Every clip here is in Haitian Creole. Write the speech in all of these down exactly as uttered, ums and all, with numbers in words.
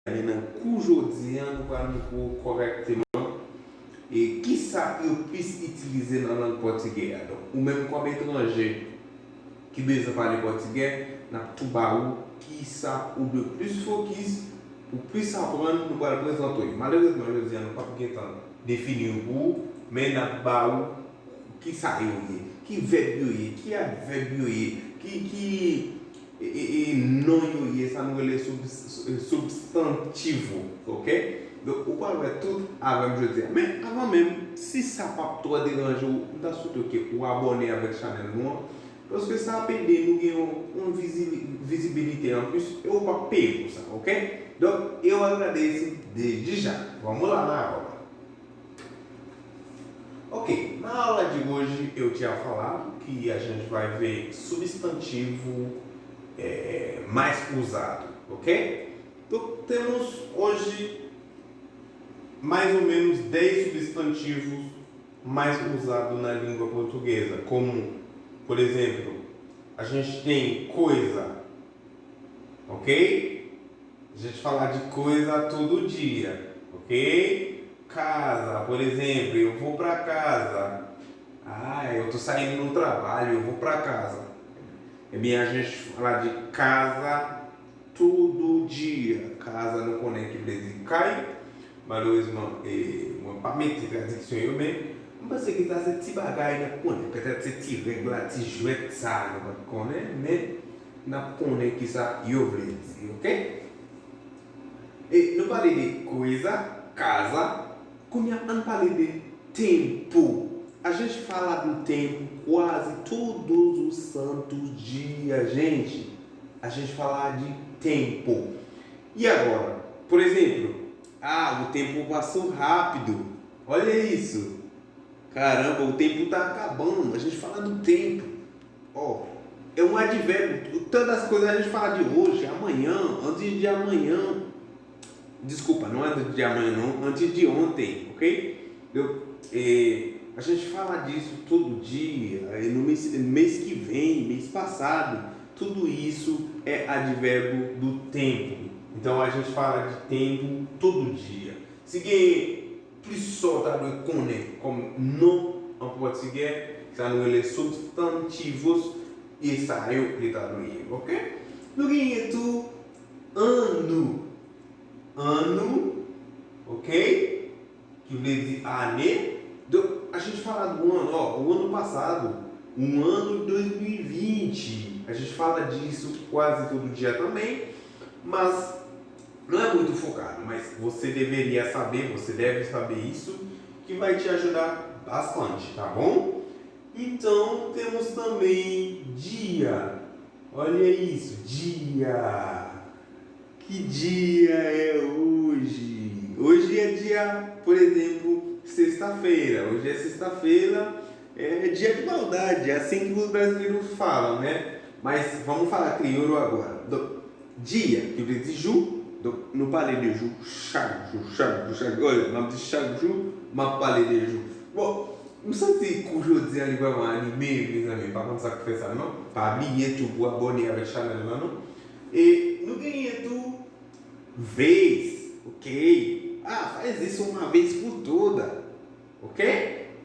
Men nan kou jodi a, nou pral montre w kòrèkteman e kisa yo plis itilize nan lang pòtigè a. Donk, ou menm kòm etranje ki bezwen pale pòtigè, n ap tou ba ou kisa ou dwe plis fokis, pou plis aprann, nou pral prezante w. Malerezman, jodi a, nou p ap gen tan defini yo pou ou, men n ap ba ou kisa yo ye, ki vèb yo ye, ki advèb yo ye, ki, ki e, e, e, non yo ye, sa nou rele sub-, substantivo, oke? Donk, ou pral wè tout avè m jodi a. Men, avan menm, si sa p ap twò deranje w, m ta swete ke ou abòne avèk chanèl nou an, paske sa ap ede nou gen yon, yon vizi-, vizibilite anplis, e ou p ap peye pou sa, oke? Donk, eu agradeço desde já. Vamos lá na aula. Ok, na aula de hoje eu tinha falado que a gente vai ver substantivo é, mais usado, ok? Então, temos hoje mais ou menos dez substantivos mais usados na língua portuguesa, como, por exemplo, a gente tem coisa, ok? A gente fala de coisa todo dia, ok? Casa, por exemplo, eu vou para casa. Ah, eu tô saindo do trabalho, eu vou para casa. É bem, a gente fala de casa todo dia. Casa nou konnen ki vle di kay. Malerezman, e, mwen pa mete tradiksyon yo, men m panse ke sa se ti bagay n ap konnen. Petèt se ti règ la, ti jwèt sa nou pa t konnen, men n ap konnen kisa yo vle di, oke? E nou pale de coisa, casa, kounye a ann pale de tempo. A gente fala do tempo quase todos os santos dias, gente. A gente fala de tempo. E agora, por exemplo, ah, o tempo passou rápido. Olha isso. Caramba, o tempo tá acabando. A gente fala do tempo. Ó, é um advérbio. Todas as coisas a gente fala de hoje, amanhã, antes de amanhã. Desculpa, não é antes de amanhã, não. Antes de ontem, ok? Eu, é, a gente fala disso todo dia. E no mês, mês que vem, mês passado, tudo isso é advérbio do tempo. Então a gente fala de tempo todo dia. Se ganhei plis sa w ta dwe konnen kòm non an pòtigè, sa nou rele substantivos, e sa yo li ta dwe ye, oke? Nou genyen tou ano. Ano, oke? Ki vle di ane. Donk, a gente fala do ano, ó, o ano passado, o ano de dois mil e vinte. A gente fala disso quase todo dia também, mas não é muito focado, mas você deveria saber, você deve saber isso, que vai te ajudar bastante, tá bom? Então, temos também dia. Olha isso, dia. Que dia é hoje? Hoje é dia, por exemplo, sexta-feira. Hoje é sexta-feira, é dia de maldade, é assim que os brasileiros falam, né? Mas vamos falar crioulo agora. Donk, dia, ki vle di jou. Donk, nou pale de jou chak jou, chak jou, chak jou. Olha, m ap di chak jou, m ap pale de jou. Bon, m santi kou jodi a li vrèman anime, mezanmi. M pa konn sa k fè sa, non. Pa bliye tou pou abòne avèk chanèl la, non. E nou genyen tou vez, ok? Ah, faz isso uma vez por toda, ok?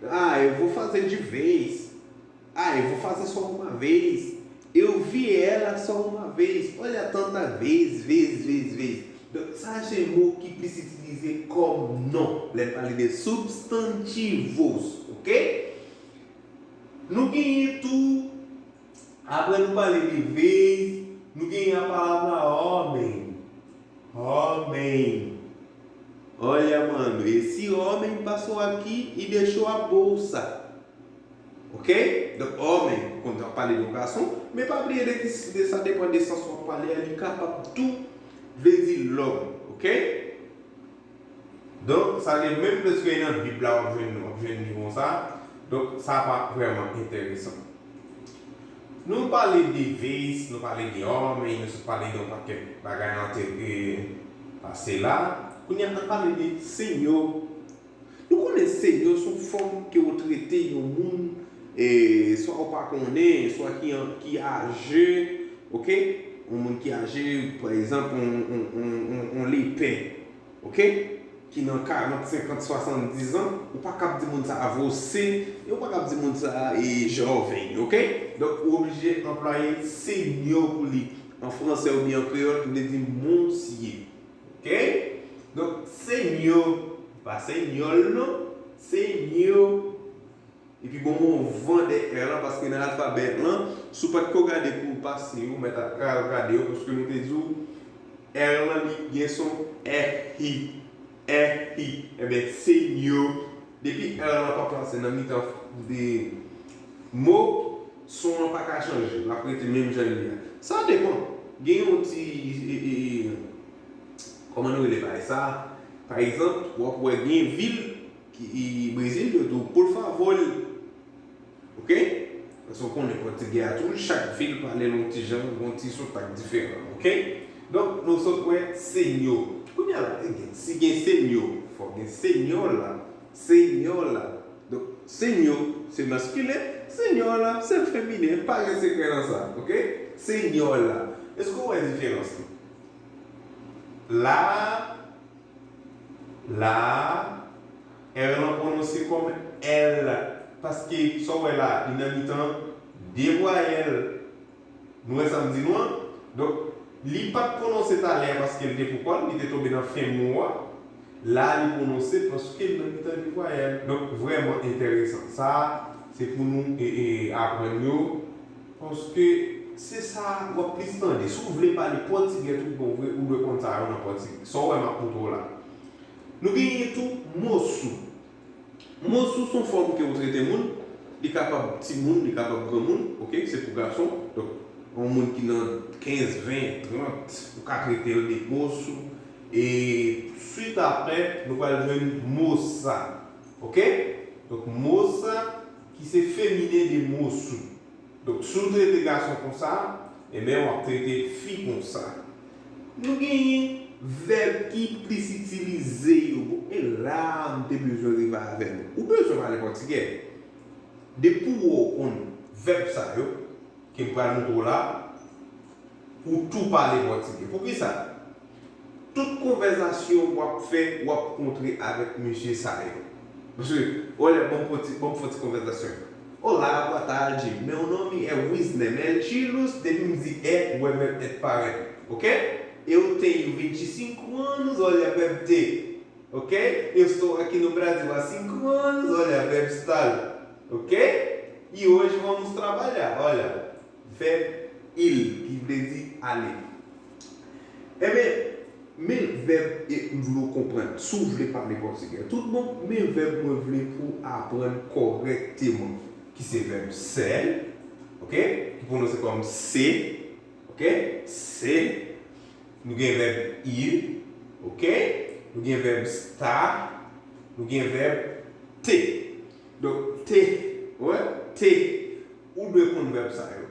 Ah, eu vou fazer de vez. Ah, eu vou fazer só uma vez. Eu vi ela só uma vez. Olha tanta vez, vez, vez, vez. Donk, sa se mo ki plis itilize kòm non lè n pale de substantivos, ok? Nou genyen tou, apre nou pale de vez, nou genyen a palavra homem. Homem. Olha, mano, esse homem passou aqui e deixou a bolsa. Ok? Donk, homem, kounye a w ap pale de yon gason, men pa bliye de ki, de sa depann de sans w ap pale a, li kapab tou vle di lòm, ok? Donk, sa gen menm prèske nan Bib la, w ap jwenn, w ap jwenn li konsa. Donk, sa pa vrèman enteresan. Nou pale de vez, nou pale de homem, nou sot pale de yon pakèt bagay nan te, e, pase la. Kounye a, ann pale de senhor. Nou konnen senhor se yon fòm ke w trete yon moun, e, swa w pa konnen, swa ki an, ki aje, ok? yon moun ki aje, pa egzanp, yon, yon, yon, yon, yon lepè, oke? Ki nan karant, senkant, swasanndizan, ou pa kab di moun sa a vose, e ou pa kab di moun sa a e joveny, oke? Donk, ou oblije anplwaye senyo pou li. An franse oubyen an kreyòl, ki vle di monsye. Oke? Donk, senyo, pa senyòl non, senyo. Epi bon, mwen van dèyè R lan, paske nan alfabè lan, si w pa t ko gade kou pase, ou mèt al gade yo, paske nou te di w, R lan li gen son èhi, èhi. Enben, senyo, depi R lan pa plase nan mitan de mo, son an pa ka chanje, l ap rete menm jan li ye a. Sa depann. Gen yon ti, e, e, e, kòman nou rele bagay sa? Pa egzanp, w ap wè gen vil ki Brezil, yo di w por favor. Oke? Paske w konnen pòtigè a tou, chak vil pale l yon ti jan, yon ti sontak diferan. Oke? Donk, nou sot wè senyo. Kounye a la, e gen, si gen senyo, fòk gen senyola. Senyola. Donk, senyo, se maskilen, senyola, se feminen. Pa gen sekrè nan sa. Oke? Senyola. Èske w wè diferans lan? La, la, R lan pwononse kòm L, paske sa w wè la, li nan mitan de vwayèl. Nou wè sa m di nou an? Donk, li pa t pwononse talè a paske l te pou kò l, li te tonbe nan fen mo a. La, li pwononse paske l nan mitan de vwayèl. Donk, vrèman enteresan. Sa a, se pou nou e, e, aprann yo. Paske se sa w ap plis tande. Si w vle pale pòtigè tout bon vre, ou dwe konn sa yo nan pòtigè. Sa w wè m ap montre w la. Nou genyen tou mosu. Mosu se yon fòm ke ou trete moun. Li kapab timoun, li kapab granmoun. Oke, se pou gason. Donk, yon moun ki nan kenz, ven, trant, ou ka trete l de mosu. E swit apre, nou pral jwenn mosa. Oke? Donk, mosa ki se feminen de mosu. Donk, si w trete gason konsa, enben, w ap trete fi konsa. Nou genyen vèb ki plis itilize yo. Bon, e la a, m te bezwen rive avè nou. Ou bezwen pale pòtigè. Depi w wè w konn vèb sa yo, ke m pral montre w la, ou tou pale pòtigè. Poukisa? Tout konvèzasyon w ap fè, w ap kontre avèk mesye sa yo. Mesye, olè, ban m fon ti, ban m fon ti konvèzasyon. Olá, boa tarde. Meu nome é Wisner Melchilos. Depi m di é, ou wè vèb être parèt. Oke? Eu tenho vinte e cinco anos, olha vèb ter. Oke? Eu estou aqui no Brasil há cinco anos, olha vèb estar. Oke? E hoje vamos trabalhar, olha. Vèb ir, ki vle di ale. Enben, men vèb e m vle w konprann. Si w vle pale pòtigè, tout bon, men vèb mwen vle pou w aprann kòrèkteman, ki se vèb ser, oke? Ki pwononse kòm se, oke? Se. Nou gen vèb ir, oke? Nou gen vèb estar, nou gen vèb ter. Donk, ter, wè, ter, ou dwe konn vèb sa yo.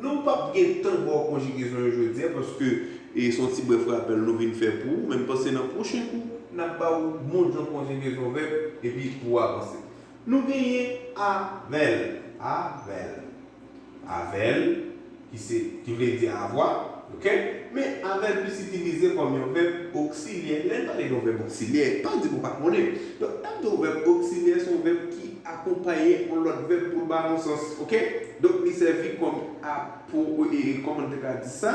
Nou p ap gen tan ba w konjigezon yo jodi a, paske, e, se yon ti brèf rapèl nou vin fè pou ou, men m panse nan pwochen kou, n ap ba ou bon jan konjigezon vèb, epi pou w avanse. Nou genyen avèl, avèl, avèl, ki se, ki vle di avwa, oke? Men avèl plis itilize kòm yon vèb oksilyè. Lè n pale de yon vèb oksilyè, pa di m ou pa konnen. Donk, lè m di yon vèb oksilyè, se yon vèb ki akonpaye yon lòt vèb pou l ba yon sans, oke? Donk, li sèvi kòm a, pou, e, e, kòman n te ka di sa?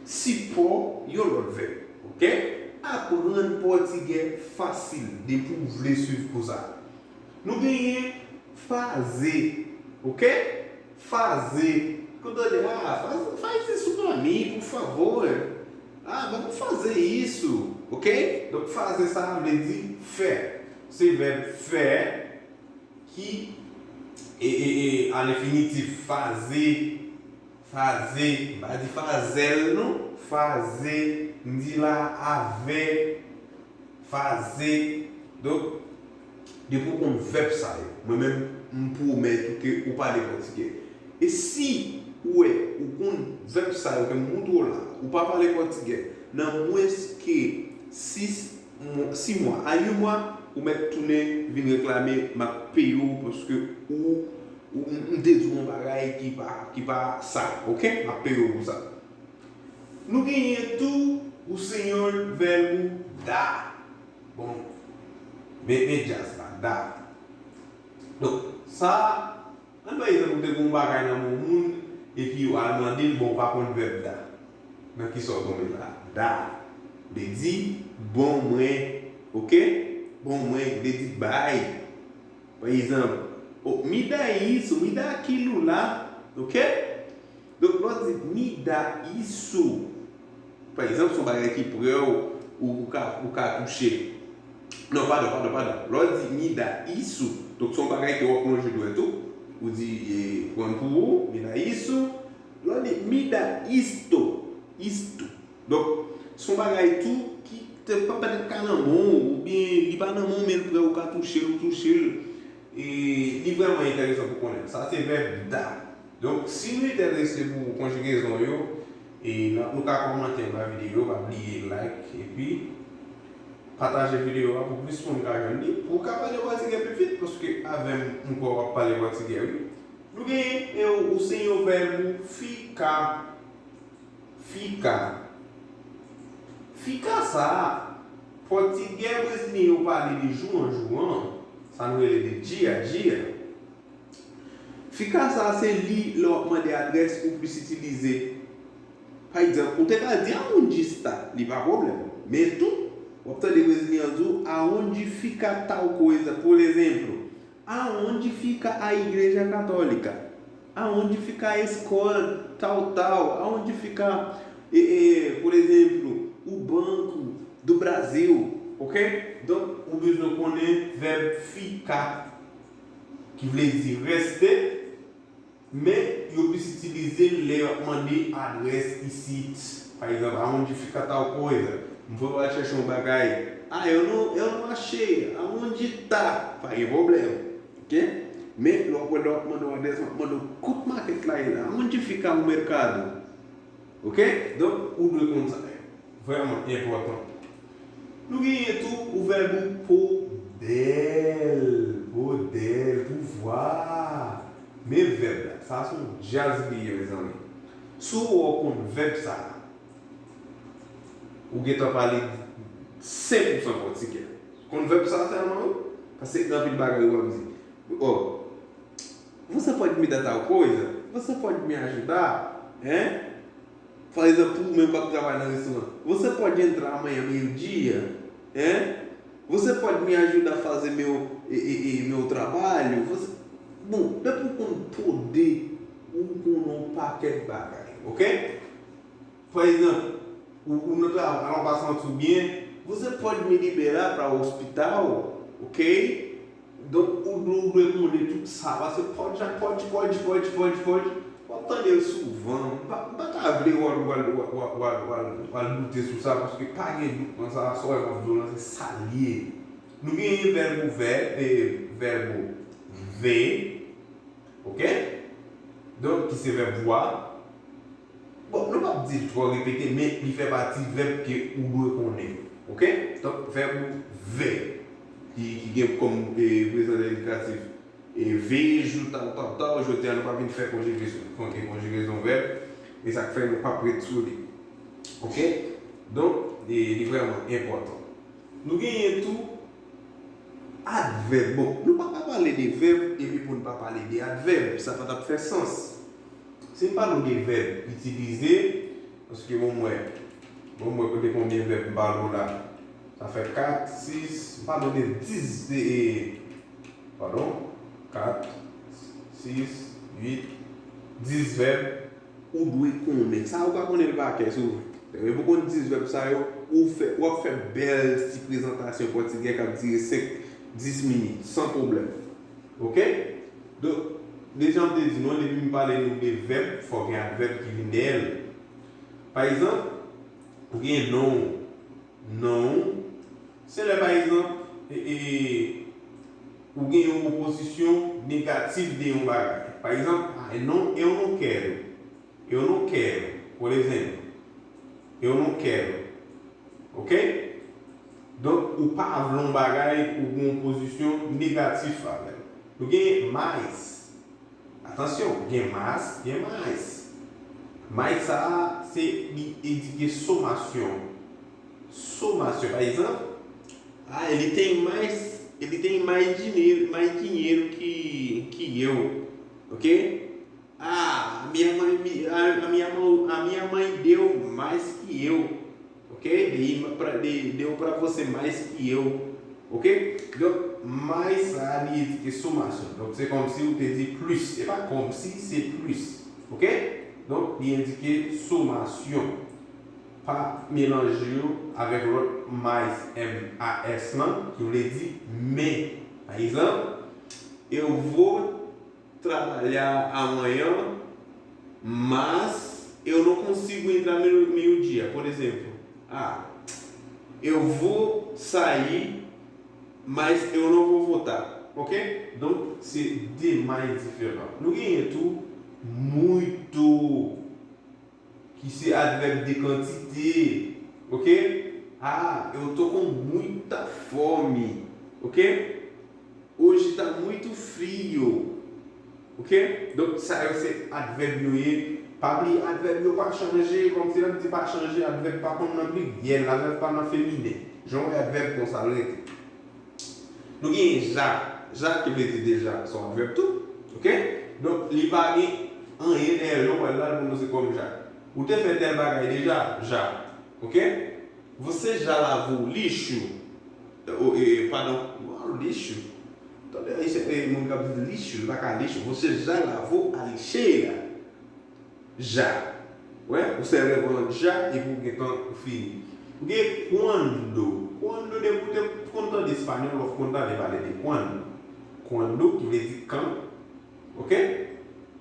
Sipò yon lòt vèb, oke? Aprann pòtigè fasil, depi w vle swiv kou sa. Nou genyen faze, oke? Faze. Quando ele, ah, faz, faz isso pra mim, por favor. Ah, vamos fazer isso, oke? Donk, faze sa a vle di fè. Se vèb fè ki, e, e, e, a lenfinitif, faze, faze, m pa di fazèl non, faze, m di la avè, faze. Donk, depi w konn vèb sa yo, mwen menm, m pwomèt ou ke ou pale pòtigè. E si ou wè ou konn vèb sa yo ke m montre w la, ou pa pale pòtigè, nan mwens ke sis mwa, sis mwa a yon mwa, ou mèt tounen vin reklame, m ap peye w paske ou, ou, m, m te di w yon bagay ki pa, ki pa sa, oke? M ap peye w pou sa. Nou genyen tou ou senyon vèb ou da. Bon, men, men djaz la, da. Donk, sa, ann pran egzanp, ou te gen yon bagay nan men yon moun, epi w al mande l, bon, ou pa konn vèb da. Nan ki sa w tonbe la? Da. Vle di, bon mwen, oke? Bon mwen, vle di bay. Pa egzanp, o, mi da isso, mi da aquilo lá, oke? Donk, lè w di mi da isso, pa egzanp, se yon bagay ki pre w, ou, ou ka, ou ka touche. Non, padon, padon, padon. Lè w di mi da isso, donk se yon bagay ke w ap lonje dwèt ou, ou di, e, pran pou ou, mi da isso. Lè w di mi da isto, isto. Donk, se yon bagay tou ki te pa petèt ka nan men w, oubyen li pa nan men w, men l pre w, ou ka touche l, ou touche l. E li vrèman enteresan pou konnen. Sa se vèb da. Donk, si nou enterese pou konjigezon yo, e n ap, nou ka kòmante anba videyo, pa bliye like, epi pataje videyo a pou plis moun ka jwenn li, pou w ka pale pòtigè pi vit, paske avè m, m kwè w ap pale pòtigè, wi. Nou genyen, e, ou se yon vèb ou fika. Fika. Fika sa a, pòtigè brezilyen yo pale de jou an jou an, sa nou rele de dia a dia. Fika sa a, se li lè w ap mande adrès ou plis itilize. Pa egzanp, ou te ka di aonde está, li pa pwoblèm. Men tou, w ap tande brezilyen an di w aonde fica tal coisa. Por exemplo, aonde fica a Igreja Católica? Aonde fica a escola tal, tal? Aonde fica, e, e, por exemplo, o Banco do Brasil? Ok? Donk, ou bezwen konnen vèb ficar, ki vle di reste, men yo plis itilize l lè y ap mande adrès isit. Pa egzanp, aonde fica tal coisa? M voye w al chèche yon bagay. Ah, eu não, eu não achei. Aonde tá? Pa gen pwoblèm. Ok? Men, lè w ap wè, lè w ap mande yon adrès, w ap mande w kote makèt la ye la. Aonde fica o mercado? Ok? Donk, ou dwe konn sa. Vrèman enpòtan. Nou genyen tou ou vèb ou podèl, podèl, pouvwa. Men vèb la, sa se yon djaz li ye, mezanmi. Si w wè w konn vèb sa a, ou gentan pale senk pousan pòtigè. Konn vèb sa a sèlman, wi. Paske gen anpil bagay ou ap di. Oh, você pode me dar tal coisa? Você pode me ajudar? Hein? Pa egzanp, pou ou menm k ap travay nan restoran, você pode entrar amanhã meio-dia? Hein? Você pode me ajudar a fazer meu, e, e, e, meu trabalho? Você... Bon, depi w konn podèl, ou konn yon pakèt bagay, ok? Pa egzanp, ou, ou nan travay, an pasan tou byen, você pode me liberar para o hospital? Ok? Donk, ou dwe, ou dwe konnen tout sa, paske pòt jak pòt, pòt, pòt, pòt, pòt, w ap tande l souvan. M pa, m pa ta vle w al, w al, w al, w al, w al, w al doute sou sa, paske pa gen dout nan sa, sa w wè m ap di w lan, se sa l ye. Nou genyen vèb ou vè, e, vèb ou ve, ok? Donk, ki se vèb vwa. Bon, nou p ap di l twò repete, men li fè pati vèb ke ou dwe konnen. Ok? Donk, vèb ou vè, ki, ki gen kòm, e, prezan endikatif, e, vejo, tal, tal, tal, jodi a nou pa vin fè konjigezon, kon-, e, konjigezon vèb, e sa k fè nou p ap ret sou li. Ok? Donk, e, li vrèman enpòtan. Nou genyen tou advèb. Bon, nou pa ka pale de vèb epi pou n pa pale de advèb. Sa pa t ap fè sans. Si n pale w de vèb itilize, paske bon, m wè, bon, m wè kote konbyen vèb m pale w la. Sa fè kat, sis, m pale w de dis, de, e, padon, kat, sis, uit, dis vèb ou dwe konnen. Sa ou ka konnen l pa kè, si w vle. Lè w konn dis vèb sa yo, ou fè, w ap fè bèl ti prezantasyon pòtigè k ap dire senk, dis minit, san pwoblèm. Ok? Donk, deja m te di nou, depi m pale nou de vèb, fò gen advèb ki vin dèyè l. Pa egzanp, ou gen non, non, se lè, pa egzanp, e, e, ou gen yon opozisyon negatif de yon bagay. Pa egzanp, ah, não, eu não quero. Eu não quero. Por exemplo, eu não quero. Ok? Donk, ou pa vle yon bagay, ou gen yon pozisyon negatif avè l. Nou gen mais. Atansyon, gen mas, gen mais. Mais sa a, se li endike somasyon. Somasyon, pa egzanp, ah, ele tem mais, ele tem mais dinheiro, mais dinheiro que, que eu. Ok? Ah, a minha mãe, me- a, a minha mãe, a minha mãe deu mais que eu. Ok? Deu pra, de- deu pra você mais que eu. Ok? Donk, mais sa a, li endike somasyon. Donk, se kòmsi ou te di plis. Se pa kòmsi, se plis. Ok? Donk, li endike somasyon. Pa melanje yo avèk lòt mais, M A S lan, ki vle di men. Pa egzanp, eu vou trabalhar amanhã, mas eu não consigo entrar meio- meio-dia, por exemplo. Ah, eu vou sair, mas eu não vou voltar. Ok? Donk, se de mais diferan. Nou genyen tou muito, ki se advèb de kantite. Ok? Ah, eu tô com muita fome. Ok? Hoje tá muito frio. Ok? Donk, sa yo se advèb yo ye. Pa bliye, advèb yo pa chanje. Kòmsi lè m di pa chanje, advèb pa konn nan pliryèl, advèb pa nan feminen. Jan w wè advèb konsa l rete. Nou gen ja. Ja ki vle di deja, se yon advèb tou. Ok? Donk, li pa gen anyen dèyè l, jan w wè l la, l pwononse kòm ja. Ou te fè tèl bagay deja? Ja. Ok? Você já lavou lixu? O, e, padon, o lixu. Tande, e, e, moun k ap di lixu, li pa ka lixu. Você já lavou a lixeira? Ja. Wè, ou sèvi avè yon ja epi ou gentan fini. Ou gen quando. Quando, depi ou te konn tande espanyòl, w ap konn tande pale de quando. Quando, ki vle di kan. Ok?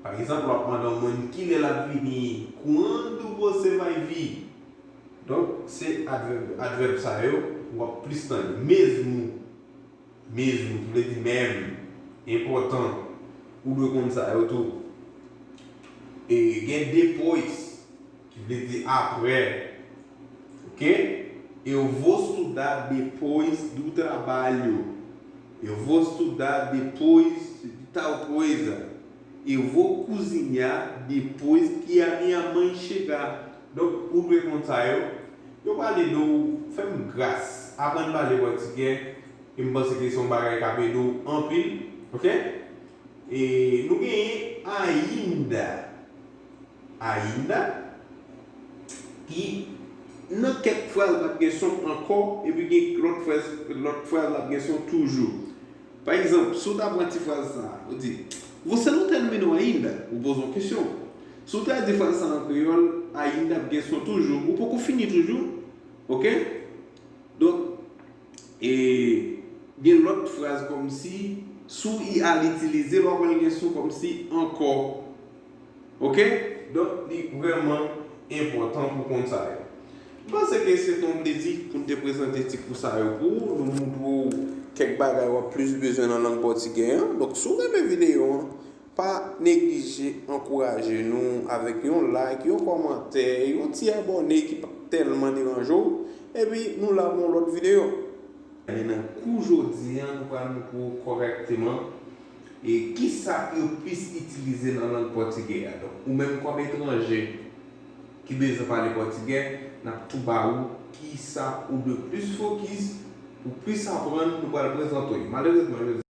Pa egzanp, w ap mande yon moun kilè l ap vini. Quando você vai vir? Donk, se advèb, advèb sa yo, w ap plis tande. Mesmo. Mesmo, ki vle di menm. Enpòtan. Ou dwe konn sa yo tou. E gen depois, ki vle di apre. Ok? Eu vou estudar depois do trabalho. Eu vou estudar depois de tal coisa. Eu vou cozinhar depois que a minha mãe chegar. Donk, ou dwe konn sa yo. Yo pale de w, fè m gras, aprann pale pòtigè, e m panse ke se yon bagay k ap ede w anpil, ok? E nou genyen ainda. Ainda, ki nan kèk fraz l ap gen son ankò, epi gen lòt fraz, lòt fraz l ap gen son toujou. Pa egzanp, si w ta pran ti fraz sa a, ou di, Você não terminou ainda? Ou poze yon kesyon. Si w ta di fraz sa a an kreyòl, ainda ap gen son toujou. Ou poko fini toujou. Ok? Donk, e gen lòt fraz kòmsi, si w al itilize l, w ap wè l gen son kòmsi ankò. Ok? Donk, li vrèman enpòtan pou konn sa yo. M panse ke se te yon plezi pou n te prezante ti kou sa yo pou ou. Nou montre w kèk bagay w ap plis bezwen nan lang pòtigè an. Donk, si w renmen videyo an, pa neglije ankouraje nou avèk yon like, yon kòmantè, yon ti abòne ki p ap tèlman deranje w. Epi, nou la pou yon lòt videyo. Men nan kou jodi an, nou pral montre w kòrèkteman e kisa yo plis itilize nan lang pòtigè a. Donk, ou menm kòm etranje ki bezwen pale pòtigè, n ap tou ba ou kisa ou dwe plis fokis, pou plis aprann, nou pral prezante w yo. Malerezman, jodi